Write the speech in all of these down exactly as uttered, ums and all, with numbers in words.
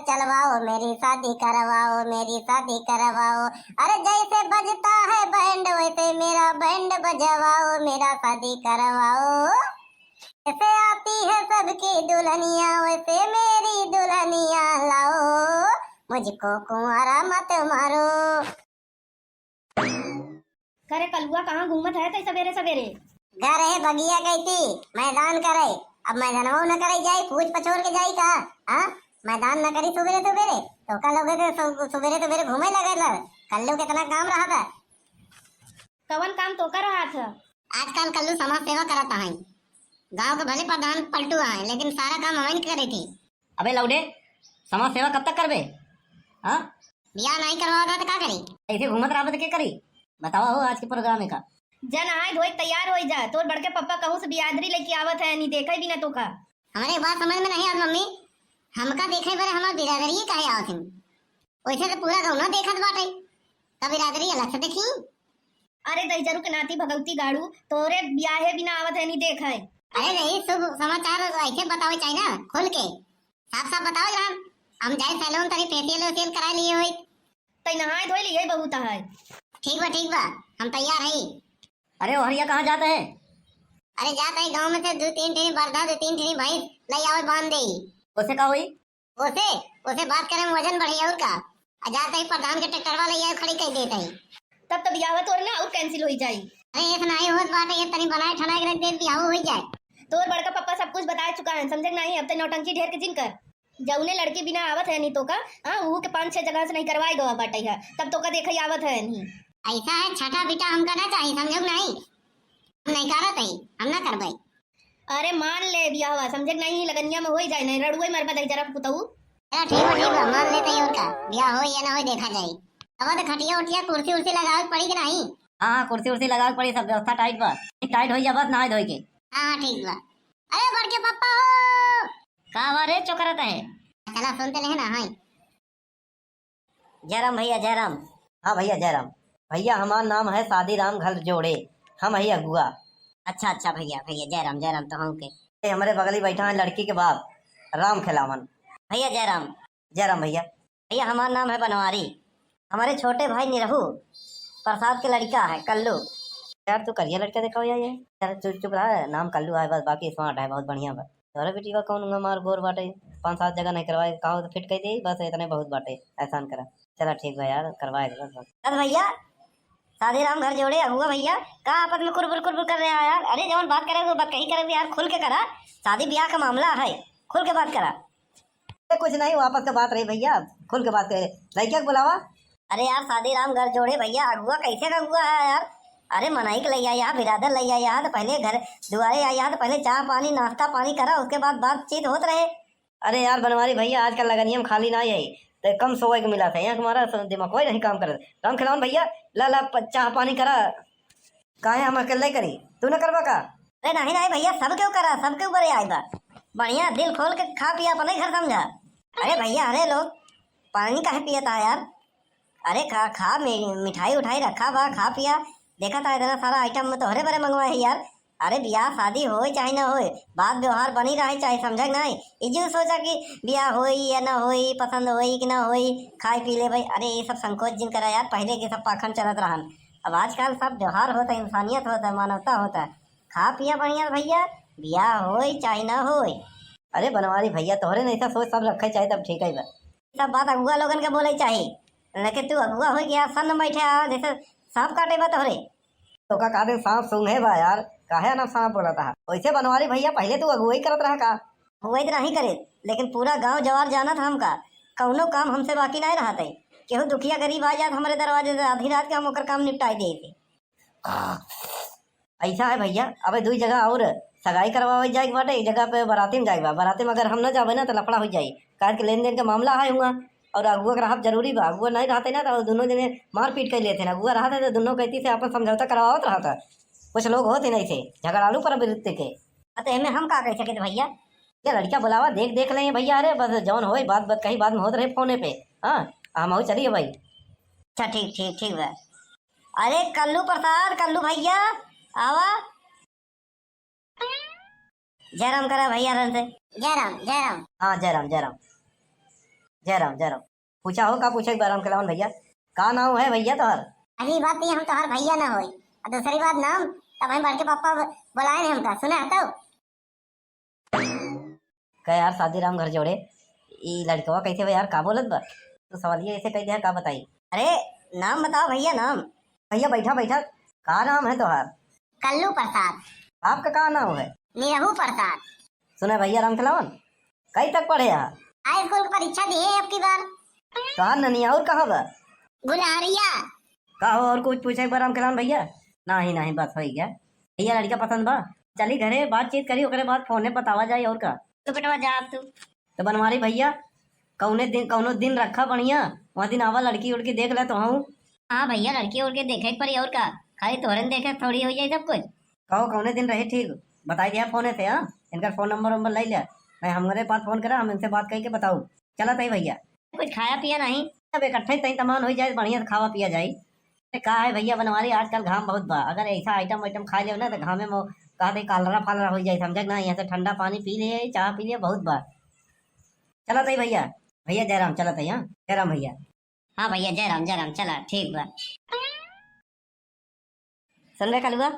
चलवाओ मेरी शादी करवाओ, मेरी शादी करवाओ। अरे जैसे बजता है बैंड वैसे मेरा बैंड बजवाओ, मेरा शादी करवाओ। जैसे आती है सबकी दुल्हनिया वैसे मेरी दुल्हनिया लाओ, मुझको कुंवारा मत मारो। करे कलुआ, कहाँ घूमत है तै सबेरे सबेरे? गा रहे बगिया कैती, मैदान करे। अब मैदानवा न करे जाई, पूछ पछोर के जाई का? हाँ, मैदान न करी सुबेरे सुबेरे, तो का लोगे के सु-, सुबेरे सुबेरे घूमे लगे ला। कल्लू कितना काम रहा था। कवन काम तोका रहा था? आजकल कल्लू समाज सेवा करत है, गांव के भले प्रधान पलटू है, लेकिन सारा काम हमें करे थी। अबे लौडे, समाज सेवा कब तक करबे? हाँ? बियाह नहीं करवाओ तो का करी? ऐसे घूमत रहबे तो के करी? बतावा हो आज के प्रोग्राम का। जा नहाए धोए तैयार होई जा, तोर बड़के पप्पा कहूँ से बिरादरी लेके आवत है, नहीं देखे भी ना तोका। हमारे एक बात समझ में नहीं आवत मम्मी, हमका देखे बरे हमार बिरादरी काहे आवत है? वैसे तो पूरा गाँव ना देखत बाटे, तब बिरादरी अलग से देखी। अरे दहिजरू के नाती भगवती गाड़ू, तोरे बियाहे बिना आवत है, नहीं देखे। अरे नहीं, शुभ समाचार ऐसे बतावे चाहिए ना, खुल के। साफ साफ बताओ जरा, हम जाए सैलून तनी फेशियल वेशियल करा लिए होई। तई नहाए धोए लिए बहुत है। ठीक बा, ठीक बा, हम तैयार हई। अरे ओहरिया कहाँ जात है? अरे जात है गाँव में से दो तीन ठिनी बरधा, दो तीन ठिनी भैंस लई आवे बांध देई। ओसे का होई? ओसे, ओसे बात करे में वजन बढ़ी और का? आ जात है प्रधान के ट्रैक्टरवा लई आवे खड़ी कर देत है। तब तो बियाह तोर ना और कैंसिल होई जाई। अरे ऐसा नहीं होत बाटे, ये तनी बनाए ठनाए के रख दे, बियाह होई जाए। तोर बड़का पप्पा सब कुछ बताए चुका है, समझे के नहीं? अब ते नौटंकी ढेर के जिन कर। जौने लड़की बिना आवत है नहीं तोका, हाँ, उहू के पाँच छह जगह से नहीं करवाए गवा बाटे है, तब तोका देखे आवत है नहीं। ऐसा है छठा बेटा हमका ना चाहिए, समझो नहीं? हम नहीं करत है, हम ना करबे। अरे मान ले बियाहवा, समझे के नहीं, लगनिया में होई जाए, नहीं रड़ुए मरबा दहिजरा पुतऊ। चलो ठीक बा, ठीक बा, मान लेते हैं और का, बियाह होई या ना होई देखा जाई। अब तो खटिया उटिया कुर्सी उर्सी लगावे के पड़ी कि नहीं? हाँ, हाँ, कुर्सी उर्सी लगावे के पड़ी, सब व्यवस्था टाइट बा। टाइट होई जा बस नहाए धोए के। हाँ, हाँ, ठीक बा। अरे बड़के पप्पा हो। का बा रे चोकरत है? चला सुनते नहीं ना, हाँ। जयराम भैया, जयराम। हाँ भैया, जयराम। भैया, हमार नाम है शादी राम घर जोड़े, हम है अगुआ। अच्छा, अच्छा भैया, भैया, जयराम, जयराम तो हम के। ये हमरे बगली बैठा है लड़की के बाप, राम खिलावन। भैया, जयराम। जयराम भैया। भैया, हमार नाम है बनवारी, हमारे छोटे भाई निरहू, प्रसाद के लड़का है कल्लू। यार, तू करिया लड़का देखावा यार, ये। यार, चुप, चुप रहा, नाम कल्लू है बस, बाकी smart है, बहुत बढ़िया बा। तोहरे बेटी बा कौन उंगा मार गोर बाटे, पाँच सात जगह नहीं करवाए, कहो तो फिट कह दे, बस इतने बहुत बाटे, एहसान करा। चला ठीक बा यार, करवाए दे बस। अरे भैया, शादी राम घर जोड़े अगुआ भैया, का आपस में कुरबुर कुरबुर कर रहे हो यार? अरे जवन बात करे वो बात कही करे यार, खुल के करा, शादी ब्याह का मामला है, खुल के बात करा। ए, कुछ नहीं, वापस के बात रही भैया, खुल के बात करे। लड़किया के बुलावा। अरे यार, शादी राम घर जोड़े भैया, अगुआ कैसे का अगुआ है यार? अरे मनई के लइया यहाँ, बिरादर लइया यहाँ, तो पहले घर दुआरे आया यहाँ, तो पहले चाह पानी, नाश्ता पानी करा, उसके बाद बातचीत होत रहे। अरे यार बनवारी भैया, आजकल लगनिया में खाली ना आई, तो कम सोए के मिला था, यहाँ तुम्हारा स-, दिमाग कोई नहीं काम करत। राम खिलावन भैया, ला, ला, प-, चाह पानी करा। काहे हम अकेले करी, तू न करबा का? अरे नहीं, नहीं भैया, सब केहू करा, सब केहू बरे आइल बा। बढ़िया दिल खोल के खा पिया, अपने घर समझा। अरे भैया, अरे लोग पानी काहे पियत है यार? अरे खा, खा, मि-, मिठाई उठाई रखा बा, खा पिया। देखत है इतना सारा item में तोहरे बरे मंगवाए है यार। अरे बियाह शादी होए चाहे ना होए, बात व्यवहार बनी रहे चाहे, समझे कि नहीं? ई जिन सोचा कि बियाह होई या ना होई, पसंद होई कि ना होई, खाई पी ले भाई। अरे ये सब संकोच जिन करा यार, पहले के सब पाखंड चलत रहन। अब आजकल सब व्यवहार होता है, इंसानियत होता है, मानवता होता है। खा पिया बढ़िया भैया, बियाह होई चाहे ना होई। अरे बनवारी भैया, तोहरे नहीं था सोच सब रखे चाहे तब ठीक है बा। सब बात अगुआ लोगन के बोले चाही, लेकिन तू अगुआ हो गया, सन बैठे आ, जैसे सांप काटे बा तोहरे। तो का कहते सांप सूंघे बा यार, काहे ना सांप बोला था? वैसे बनवारी भैया, पहले तू अगुवाई करत रहा का? अगुवाई तो नहीं करे, लेकिन पूरा गांव जवार जानत हमका, कौनो काम हमसे बाकी नहीं रहत है। केहू दुखिया गरीब आ जात हमरे दरवाजे से, आधी रात के हम ओकर काम निपटाई देई थे। ऐसा है भैया, अबे दुई जगह और सगाई करवावे जाए के बाटे, एक जगह पे बराती में जाए के बा। बराती में अगर हम न जाबे ना तो लफड़ा हो जाई, काहे कि लेन देन के मामला है हुआ। और अगुआ के रहब जरूरी बा, अगुआ नहीं रहते ना तो दोनों जने मारपीट कर लेते ना। अगुआ रहते तो दोनों कहती से अपन समझौता करवावत रहता। कुछ लोग होते नहीं थे झगड़ालू प्रवृत्ति के। हाँ, तो एमे हम का कह सके थे भैया? ये लड़का बुलावा, देख, देख लें भैया। अरे बस जौन होए, बात, बात कही बाद में होत रहे फोने पे। हाँ, हम चलिए भाई। अच्छा, ठीक, ठीक, ठीक बा। अरे कल्लू प्रसाद, कल्लू भैया, आवा। जयराम करा भैया रन से। जयराम, जयराम। हाँ, जयराम, जयराम। जय राम, जय राम। पूछा हो, का पूछे एक बार राम खेलावन भैया? का नाम है भैया तोहर? पहली बात तो ये हम तोहर भैया ना होई, और दूसरी बात नाम, तब हम बड़के पापा ब-, बुलाए नहीं हमका, सुना है तो? का यार, शादी राम घर जोड़े, ई लड़कवा कैसे बा यार, का बोलत बा? तो सवालिया ऐसे कह दिया, का बताई? अरे नाम बताओ भैया, नाम। भैया बैठा बैठा, का नाम है तोहार? कल्लू प्रसाद। आपका का नाम है? निरहू प्रसाद। सुना भैया राम खेलावन, कई तक पढ़े हा? हाई स्कूल की परीक्षा दिए अब की बार। तोहार ननिया और कहाँ बा? गुलहरिया। का हो, और कुछ पूछे एक बार राम खेलावन भैया? नहीं नहीं, बस हो गया। भैया लड़का पसंद बा, चली घरे बातचीत करी, ओकरे बाद फोने बतावा जाए और का। तो बेटवा जा अब तू। तो बनवारी भैया, कौने दिन, कौनो दिन रखा बढ़िया, वहाँ दिन आवा, लड़की उड़की देख ले तो हूँ। हाँ भैया, लड़की उड़की देखे के पड़ी और का, खाली तोहरे न देखे थोड़ी हो जाए सब कुछ। कहो कौने दिन रहे ठीक, बताई दिया फोने से। हाँ, इनका फोन नंबर वंबर ले ले, नहीं हमरे पास फोन करा, हम इनसे बात करके बताऊ। चला तई भैया। कुछ खाया पिया नहीं? अब इकट्ठे तई तमान हो जाए, बढ़िया से खावा पिया जाए। अरे का है भैया बनवारी, आजकल घाम बहुत बा, अगर ऐसा आइटम वाइटम खा लेव ना तो घामे में कहा थे कालरा फालरा हो जाए, समझे ना? यहाँ से ठंडा पानी पी ले, चाह पी ले, बहुत बा। चला तई भैया, भैया जयराम, चला तई, हाँ जयराम भैया। हाँ भैया जयराम, जयराम, चला ठीक बा। सुन बे कलुआ,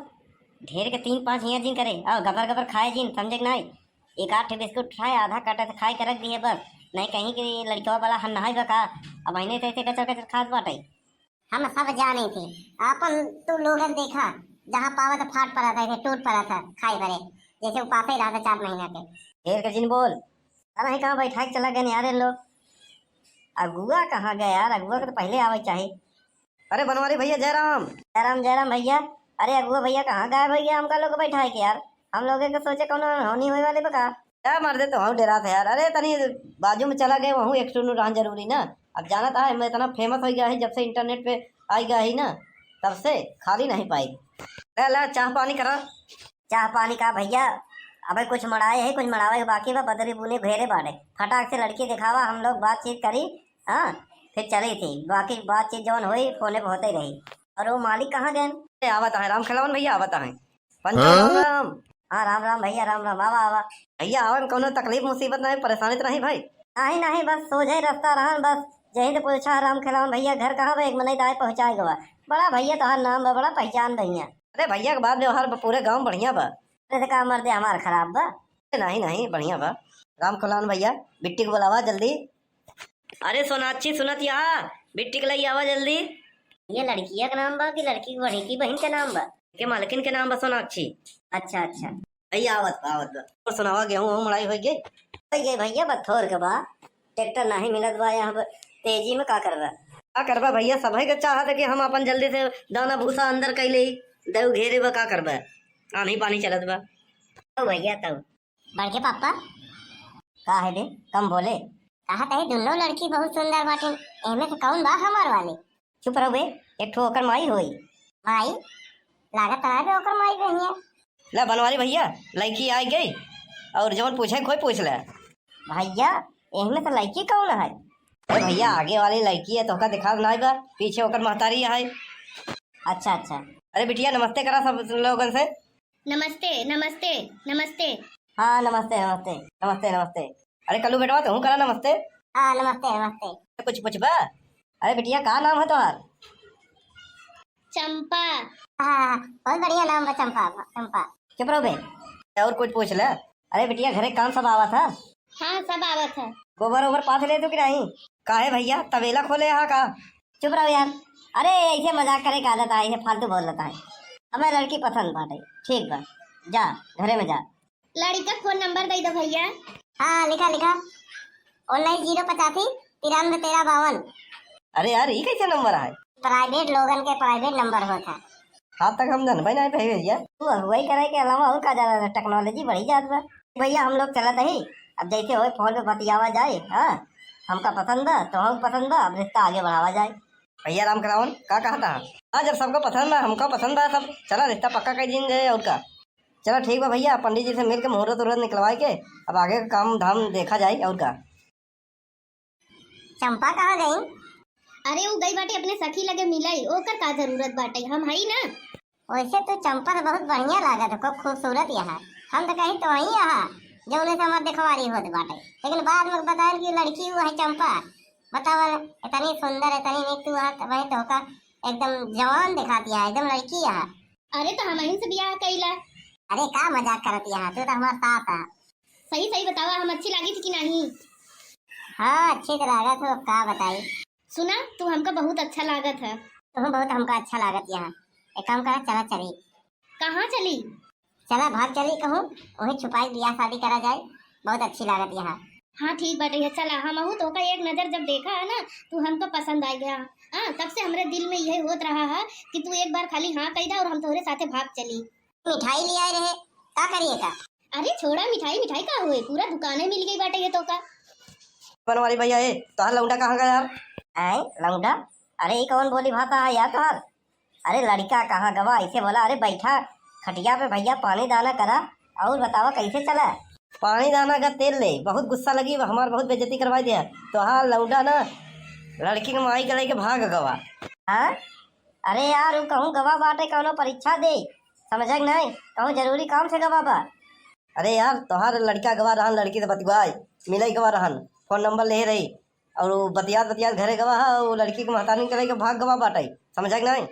ढेर के तीन पाँच हिया जिन करे, आओ गबर गबर खाए जिन, समझे कि नाई? एक आध ठे बिस्कुट उठाए, आधा काटा से खाए के रख दिए बस, नहीं कहीं के लड़कवा वाला हन्नाई बा का, अब अहिने से ऐसे कचर कचर खात बाटे। हम सब जाने थे, आपन तू लोगन देखा, जहाँ पावत फाट पड़ा था, ऐसे टूट पड़ा था खाए बरे, जैसे उपासे रहा था चार महीना के। ढेर के जिन बोल, अरे कहाँ बैठा के चला गए यार इन लोग। अगुआ कहाँ गए यार, अगुआ को तो पहले आवे चाही। अरे बनवारी भैया जयराम। जयराम जयराम भैया। अरे अगुआ भैया कहाँ गायब हो गया, हमका लोग बैठा है कि यार, हम लोग के सोचे कौनो अनहोनी होए वाली बा का। क्या मर्दे तो हम डेरा थे यार, अरे तनी बाजू में चला गए, वहूँ एक टूनू रहन जरूरी ना। अब जाना था मैं इतना फेमस हो गया है जब से इंटरनेट पे आई गया है ना, तब से खाली नहीं पाई। ले ले चाह पानी करा। चाह पानी का भैया, अबे कुछ मड़ाए है, कुछ मड़ावे के बाकी बा, बदरी बुनी घेरे बाटे। फटाक से लड़की दिखावा, हम लोग बातचीत करी, हाँ, फिर चली थी। बाकी बातचीत जौन होई, फोने पे होते रही। और वो मालिक कहाँ गए? ए, आवत है राम खेलावन भैया, आवत है। पंचो राम राम। हाँ, राम राम भैया, राम राम, आवा, आवा। भैया, आवन कौनो तकलीफ मुसीबत नहीं, परेशानी तो नहीं भाई? नहीं, नहीं, बस सोझे रास्ता रहन, बस यही तो पूछा, राम खेलावन भैया, घर कहाँ बा? एक मनई दाए पहुँचाए गवा। बड़ा भैया तोहार नाम बा, बड़ा पहचान भैया। अरे भैया के बात व्यवहार बा, पूरे गाँव बढ़िया बा। अरे तो का मर्दे हमार खराब बा? अरे नहीं, नहीं, बढ़िया बा। राम खेलावन भैया, बिट्टी के बुलावा जल्दी। अरे सोनाक्षी, सुनत या? बिट्टी के लई आवा जल्दी। ये लड़किया के नाम बा कि लड़की के बड़ी की बहिन के नाम बा? के मालकिन के नाम बा सोनाक्षी। अच्छा, अच्छा। भैया आवत बा, आवत बा। और सुनावा, गेहूं वहूं मड़ाई होई गई? होई गई भैया, बस थोर के बा। ट्रैक्टर नहीं मिलत बा यहाँ पर, तेजी में का करबा? का करबा भैया, सभे के चाहत है कि हम अपन जल्दी से दाना भूसा अंदर कई ले, देव घेरे बा, का करबा? आन्ही पानी चलत बा। ओ भैया, तब बड़के पापा। का है बे, कम बोले। कहा तही दुनो लड़की बहुत सुंदर बाटिन, एमे से कौन बा हमार वाली? चुप रहो बे, एक ठो ओकर माई होई। माई? लागत ना बे ओकर माई बहिनिया। ले बनवारी भैया, लड़की आई गई, और जौन पूछे कोई पूछ ले। भैया, एहमे से लड़की कौन है? अरे भैया, आगे वाली लड़की है, तोहका दिखात नाई बा, पीछे ओकर महतारी है। अच्छा, अच्छा। अरे बिटिया, नमस्ते करा सब लोगन से। नमस्ते, नमस्ते, नमस्ते। हाँ, नमस्ते, नमस्ते, नमस्ते, नमस्ते। अरे कल्लू बेटवा, तू करा नमस्ते। हाँ, नमस्ते, नमस्ते। कुछ पूछबा? अरे बिटिया, का नाम है तोहार? चंपा। हाँ, हाँ, बहुत बढ़िया नाम बा चंपा, चंपा। चुप रहो बे। और कुछ पूछ ले। अरे बिटिया, घरे काम सब आवत है? हाँ, सब आवत है। गोबर ओबर पाथ ले तू कि नहीं? काहे भैया, तबेला खोले हा का? चुप रहो यार। अरे, ऐसे मजाक करे के आदत है, ऐसे फालतू बोल लेता है। हमें लड़की पसंद बाटे। ठीक बा, जा, घरे में जा। लड़का फोन नंबर दे दो भैया। हाँ, लिखा, लिखा। उन्नीस जीरो पचासी तिरानवे तेरह बावन। अरे यार, ई कैसे नंबर है? प्राइवेट लोगन के प्राइवेट नंबर होता है। आज तक हम जानबे नहीं पाए भैया। तू अगुवाई करे के अलावा और का जाना था? टेक्नोलॉजी बढ़ी जात बा। भैया, हम लोग चलत ही, अब जैसे होए फोन पे बतियावा जाए। हाँ, हमका पसंद बा, तोहका पसंद बा, अब रिश्ता आगे बढ़ावा जाए। भैया राम खेलावन, का कहता है? हाँ, जब सबको पसंद बा, हमको पसंद बा सब, चला रिश्ता पक्का कर दीन जाए और का। चला ठीक बा भैया, पंडित जी से मिल के मुहूर्त उहूर्त निकलवाए के अब आगे का काम धाम देखा जाए और का। चंपा कहाँ गई? अरे, उ गई बाटे अपने सखी लगे मिलई, ओकर का जरूरत बाटे, हम हई ना। वैसे तू चंपा तो बहुत बढ़िया लागत हो, खूब खूबसूरत यहाँ। हम तो कहीं तो वहीं यहाँ। जौने से हमार देखवारी होत बाटे। लेकिन बाद में बताएन कि लड़की वो है चंपा। बतावा, इतनी सुंदर, इतनी नीक तू वहाँ वहीं तोहका एकदम जवान दिखाती है, एकदम लड़की है। अरे तो हमहिन से बियाह कइला। अरे का मजाक करत यहाँ, तू तो हमार सास है। सही सही बतावा, हम अच्छी लागी थी कि नहीं? हाँ, अच्छी तो लागत हो, अब का बताई। सुना, तू हमका बहुत अच्छा लागत है। तू बहुत हमका अच्छा लागत यहाँ। एक काम करा, चला चली। कहाँ चली? चला भाग चली कहूँ, वहीं छुपाई बियाह शादी करा जाए, बहुत अच्छी लागत यहाँ। हाँ ठीक बाटे, चला। हमहू तोहका एक नजर जब देखा है ना, तू हमको पसंद आ गया। हाँ, तब से हमरे दिल में यही होत रहा है कि तू एक बार खाली हाँ कही दा और हम तोहरे साथे भाग चली। मिठाई ले आए रहे, का करिए का? अरे छोड़ा मिठाई, मिठाई का हुए, पूरा दुकाने मिल गई बाटे ये तो का। बनवारी भैया, ए, तोहार लौंडा कहाँ गया यार? आए, लौंडा? अरे, ई कौन बोली भाषा है यार तोहार? अरे, लड़का कहाँ गवा, ऐसे बोला। अरे, बैठा खटिया पे भैया, पानी दाना करा और बतावा कैसे चला? पानी दाना का तेल ले, बहुत गुस्सा लगी, हमार बहुत बेइज्जती करवा दिया। तोहार लौंडा ना लड़की के माई के लेके भाग गवा। हाँ? अरे यार, उ कहूँ गवा बाटे, कौनो परीक्षा दे, समझे कि नहीं? कहूँ जरूरी काम से गवा बा। अरे यार, तोहार लड़का गवा रहन, लड़की से बतियाए, मिले गवा रहन, फोन नंबर ले रही, और वो बतियात बतियात घरे गवा है, वो लड़की के महतानी के लेके भाग गवा बाटे, समझे कि नहीं?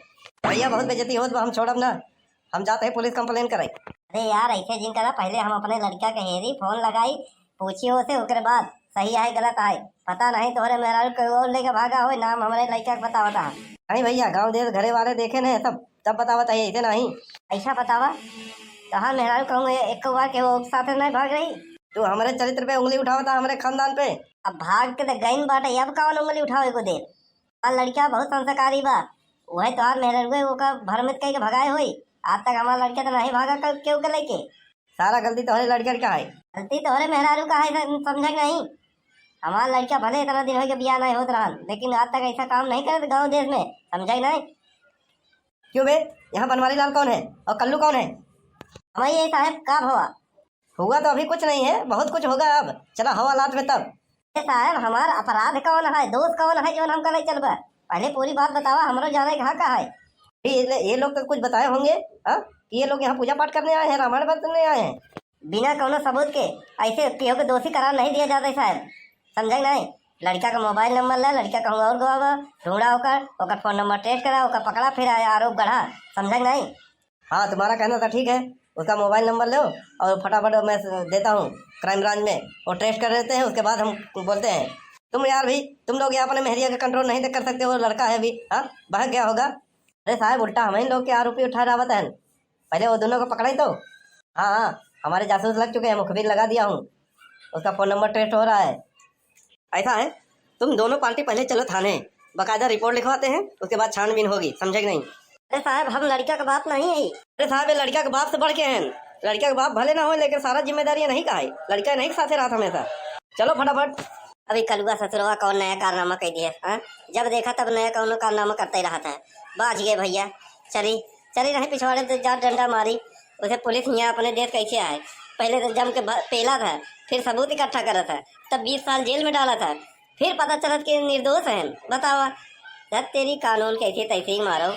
भैया, बहुत बेइज्जती होत बा, हम छोड़ब ना, हम जाते हैं पुलिस कंप्लेन करे। अरे यार, ऐसे जिन करा, पहले हम अपने लड़का के हेरी, फोन लगाई, पूछी हो से, ओकरे बाद सही है गलत है, पता नहीं तोहरे मेहरारू के और लेके भागा होई, नाम हमरे लड़का के बतावता है। नहीं भैया, गाँव देश घरे वाले देखे नहीं सब, तब बतावता है, ऐसे नहीं। ऐसा बतावा, तोहार मेहरारू कहूँ एक बार के वो साथ नहीं भाग रही? तू हमरे चरित्र पे उंगली उठावता, हमरे खानदान पे। अब भाग के तो गइन बाटे, अब कौन उंगली उठावे को देर? हमार लड़का बहुत संस्कारी बा, वह तोहार मेहरारू ओका भ्रमित कइके भगाए होई। आज तक हमार लड़का तो नहीं भागा क-, केहू के लेके। सारा गलती तोहरे लड़का के है। गलती तोहरे मेहरारू का है, सम-, समझे कि नहीं? हमार लड़का भले इतना दिन हो गया बियाह नहीं होत रहन, लेकिन आज तक ऐसा काम नहीं करत गाँव देश में, समझे कि नहीं? क्यों बे, यहाँ बनवारी लाल कौन है और कल्लू कौन है? हमारे ये साहब का भवा? हुआ तो अभी कुछ नहीं है, बहुत कुछ होगा अब। चला हवा लात में तब। ए साहब, हमार अपराध कौन है, दोष कौन है, जौन हमका ले चलबा? पहले पूरी बात बतावा, हमरो जाने के हक है। ये, ये लोग तो कुछ बताए होंगे, हाँ, कि ये लोग यहाँ पूजा पाठ करने आए हैं, रामायण करने आए हैं। बिना कौनो सबूत के ऐसे केहू के दोषी करार नहीं दिया जाता है साहब, समझे कि नहीं? लड़का का मोबाइल नंबर ले, लड़का कहूँ और गवा बा, ढूंढा ओकर, ओकर फोन नंबर ट्रेस करा, ओकर पकड़ा, फिर आ-, आरोप गढ़ा, समझे कि नहीं? हाँ, तुम्हारा कहना तो ठीक है, उसका मोबाइल नंबर लो और फटाफट मैं स-, देता हूँ क्राइम ब्रांच में, वो ट्रेस कर लेते हैं, उसके बाद हम बोलते हैं। तुम यार भी, तुम लोग यहाँ अपने मेहरिया का कंट्रोल नहीं कर सकते, वो लड़का है अभी, हाँ, बहक गया होगा। अरे साहब, उल्टा हम ही लोग के आरोपी उठा रहा है। पहले वो दोनों को पकड़ाई तो। हाँ, हाँ, हमारे जासूस लग चुके हैं, मुखबिर लगा दिया हूँ, उसका फोन नंबर ट्रेस हो रहा है। ऐसा है, तुम दोनों पार्टी पहले चलो थाने, बाकायदा रिपोर्ट लिखवाते हैं, उसके बाद छानबीन होगी, समझे कि नहीं? अरे साहब, हम लड़का का बाप नहीं है। अरे साहब, ये लड़का के बाप से बढ़ के हैं। लड़का के बाप भले ना हो, लेकिन सारा जिम्मेदारी ये नहीं का है, लड़का नहीं के साथे रहत हमेशा। चलो फटाफट। अभी कलुआ ससुरवा कौन नया कारनामा कर दिया, हाँ? जब देखा तब नया कौनो कारनामा करते रहता है। बाज गए भैया, चली, चली नहीं पिछवाड़े तो जा डंडा मारी। उसे पुलिस यहाँ अपने देश कैसे आए, पहले तो जम के भ-, पेला था, फिर सबूत इकट्ठा करा था, तब बीस साल जेल में डाला था, फिर पता चलत कि निर्दोष हैं। बतावा, जब तेरी कानून कैसे तैसे ही मारो।